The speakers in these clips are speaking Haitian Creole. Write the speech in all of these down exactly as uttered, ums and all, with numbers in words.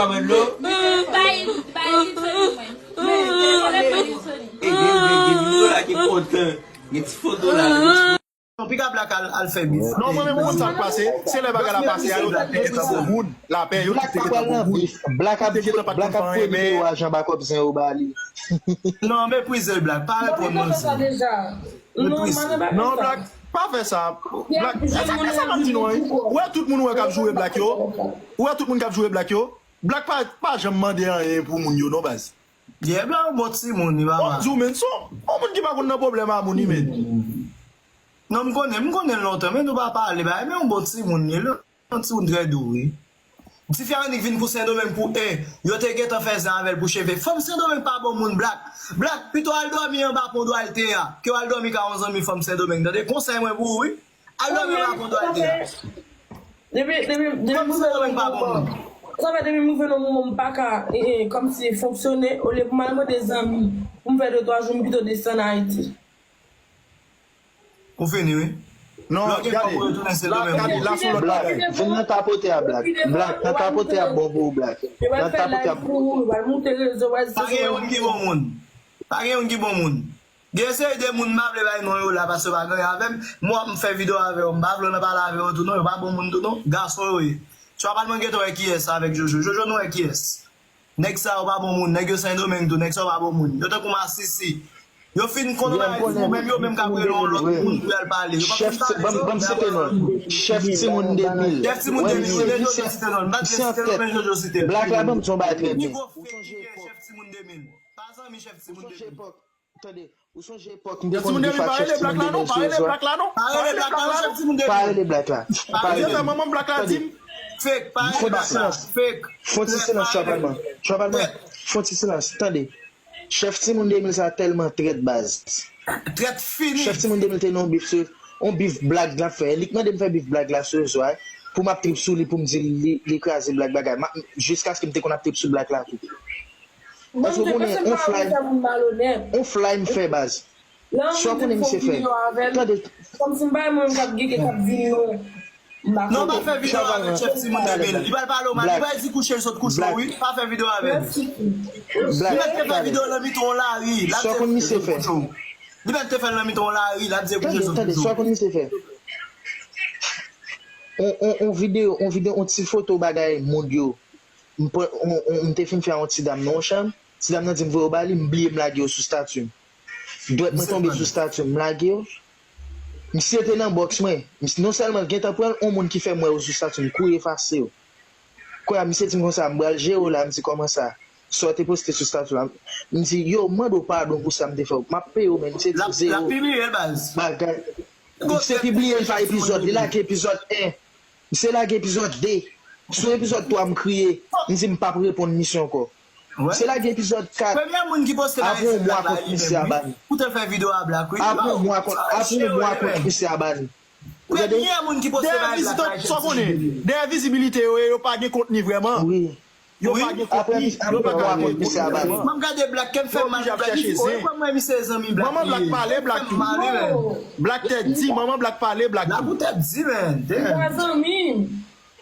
Bay, bay Lipsoni mwen. Mwen, mwen, mwen, Lipsoni. E gen, gen, gen videyo la ki kontan. Gen ti foto la. Non, piga Black al, al fè bif. Non, mwen menm, ou konn sa k pase. Se lè bagay la pase a, yo te gentan bon moun. Lapè, yo tout te gentan bon moun. Black ap, Black ap voye videyo a Jean Bacop zen yo ba li. Non, meprize l, Black. Pa reponn mwen sa. Non, Black, pa fè sa. Black, e sa, e sa m ap di nou an, wi. Ou wè tout moun ou wè k ap joure Black yo? Ou wè tout moun k ap joure Black yo? Black pa, pa janm mande anyen pou moun yo, non, baz. Yeah, Black yon bon timoun, li pa mal. Bon, di w, men, se yon, yon moun ki pa konn nan pwoblèm a moun, wi, men. Non, m konnen, m konnen l lontan, men nou pa pale, bagay, men yon bon timoun, li, li yon timoun trè dou, wi. Tifi a annik vin pou Sendomeng pou en, yo te gentan fè zen avè l pou cheve. Fanm Sendomeng pa bon moun, Black. Black, pito al dòmi anba pon dwalte a, ke w al dòmi kay yon zanmi fanm Sendomeng, tande? Konsèy mwen pou ou, wi. Al dòmi anba pon dwalte a. Depi, depi, depi m rive nan yon moun, sa fè depi m rive nan yon moun, m pa ka, e, e, kòmsi fonksyone, olye pou m al mande zanmi, pou m fè de twa jou, m pito desann Ayiti. Ou fini, wi. Non, gade. La, gade, la se yon lòt bagay. Vin nan tapote a, Black. Black, nan tapote a bon pou ou, Black. Nan tapote a bon pou ou. Pa gen youn ki bon moun. Pa gen youn ki bon moun. Gen seri de moun m pa vle bay non yo la paske yo pa gen anyen avè m. Mwen m fè videyo avè yo, m pa vle nan pale avè yo tou non, yo pa bon moun tou non. Gason yo ye. Swa palman gentan wè kiyès avèk Jojo. Jojo nou wè kiyès. Nèg sa yo pa bon moun, nèg yo Sendomeng tou, nèg sa yo pa bon moun. Yo tankou masisi. Yo fin konn anba yo, menm yo menm k ap rele yon lòt moun pou y al pale. Yo p ap fin pale, yo p ap pale. Chèf Timoun de mil. Chèf Timoun de mil, wi, men Jojo site non l. M pa t vle site non l, men Jojo site l. Black la ban m di yon bagay trè byen. Ki gwo fake ki gen chèf Timoun de mil? Pa zanmi chèf Timoun de mil. Tande, ou sonje epòk m te konn di fake chèf Timoun de mil sou rezo a? Pa rele Black la non, pa rele Black la non, chèf Timoun de mil. Pa rele Black la. Pa rele. Tande, manman Black la di m. Fake, pa rele Black la. Fake. Fon ti silans, Trapalman. Trapalman, fon ti silans, tande. Chèf Timoun de mil sa tèlman trèt, baz. Trèt fini. Chèf Timoun de mil te nan yon bif sou, yon bif Black la fè. Li k mande m fè bif Black la sou rezo a, pou m ap trip sou li, pou m di li, li kraze Black bagay. M ap, jiskaske m te konn ap trip sou Black la tou. Èske w konnen on fly, on fly m fè, baz? Sa w konnen misye fè? Tande. Kòmsi m pa wè mwen k ap gete k ap vini non. Non, pa fè videyo avèk chèf Timoun de mil. Li pral pale w mal. Li pral di kouche l sot kouche w, wi. Pa fè videyo avè l. Li mèt te fè videyo nan mitan yon lari. L ap di kouche l sot kouche w. Li mèt te fè l nan mitan yon lari. L ap di kouche l sot kouche w. Tande, tande, sa w konnen misye fè? On, on, on videyo, on videyo, on ti foto bagay moun yo. M pran, on, on, m te fin fè a yon ti dam nan yon chanm. Ti dam nan di m voye yo ba li, m bliye m lage yo sou stati m. Dwèt mwen tonbe sou stati m, m lage yo. Misye te nan bòks mwen. Misye, non sèlman l gentan pran l, on moun ki fè m wè yo sou stati m, kouri efase yo. Kounye a, misye di m konsa, m pral jere w la, m di kòman sa? Sa w te poste sou stati w la. M di, yo, m mande w padon pou sa m te fè w. M ap peye w, men misye di m zewo. L ap pibliye l, baz. Bagay. Misye pibliye l pa epizòd, li lage epizòd en. Misye lage epizòd de. Sou epizòd twa, m kriye. M di m p ap reponn misye ankò. Misye lage epizòd kat. Premye moun ki poste bagay sou Black la, li menm, wi. Koute l fè videyo a Black, wi. Apre yon mwa kont, apre yon mwa kont misye abane. Premye moun ki poste bagay Black la, sa w konnen. Dèyè vizibilite yo ye, yo pa gen kontni vrèman. Wi. Yo pa gen kontni, yo pa ka gen kontni. M ap gade Black, kè m fè m mal pou Black. Ou kwè mwen, misye zanmi Black li ye. Manman Black pale Black tou. Black tèt di, manman Black pale Black tou. Black ou tèt di, men. Damn. Zanmi m.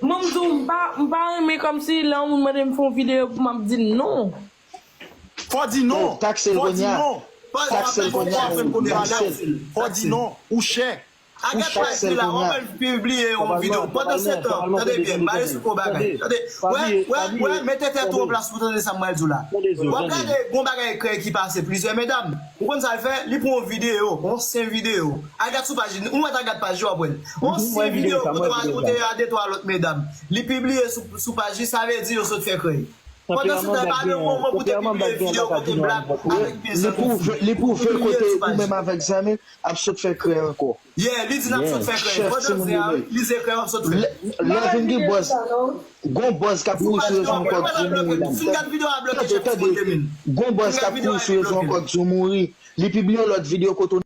Mwen, m di w, m pa, m pa renmen kòmsi lè yon moun mande m fè yon videyo pou m ap di l non. Fò di non. Takse l kounye a. Takse l kounye a. Takse l. Fò di non. Ou chè. Agathe Price la, w ap al pibliye yon videyo. Pandansetan, tande byen, m ba esplike w bagay. Tande, wè, wè, wè, mete tèt ou an plas pou tande sa m pral di w la. W ap gade, gon bagay krèy ki pase plizyè medam. Ou konn sa l fè? Li pran yon videyo, yon ansyen videyo. Al gad sou paj li, ou mèt al gad paj li, w ap wè l. Yon ansyen videyo kote w a, ou te a de twa lòt medam. Li pibliye sou, sou paj li, sa vle di yo sot fè krèy. Pandansetan, pa gen yon moman pou te pibliye videyo kote Black avèk pye zanmi. Li pwouve, li pwouve kote ou menm avèk zanmi l ap sot fè krèy ankò. Yeah, li di n ap sot fè krèy. Pandan zen a, wi, li se krèy w ap sot fè. Lè, lè vin gen buzz, gon buzz k ap kouri sou rezo ankò k di w mouri la. Fin gad videyo a bloke chèf Timoun de mil. Gon buzz k ap kouri sou rezo ankò k di w mouri. Li pibliye yon lòt videyo kote w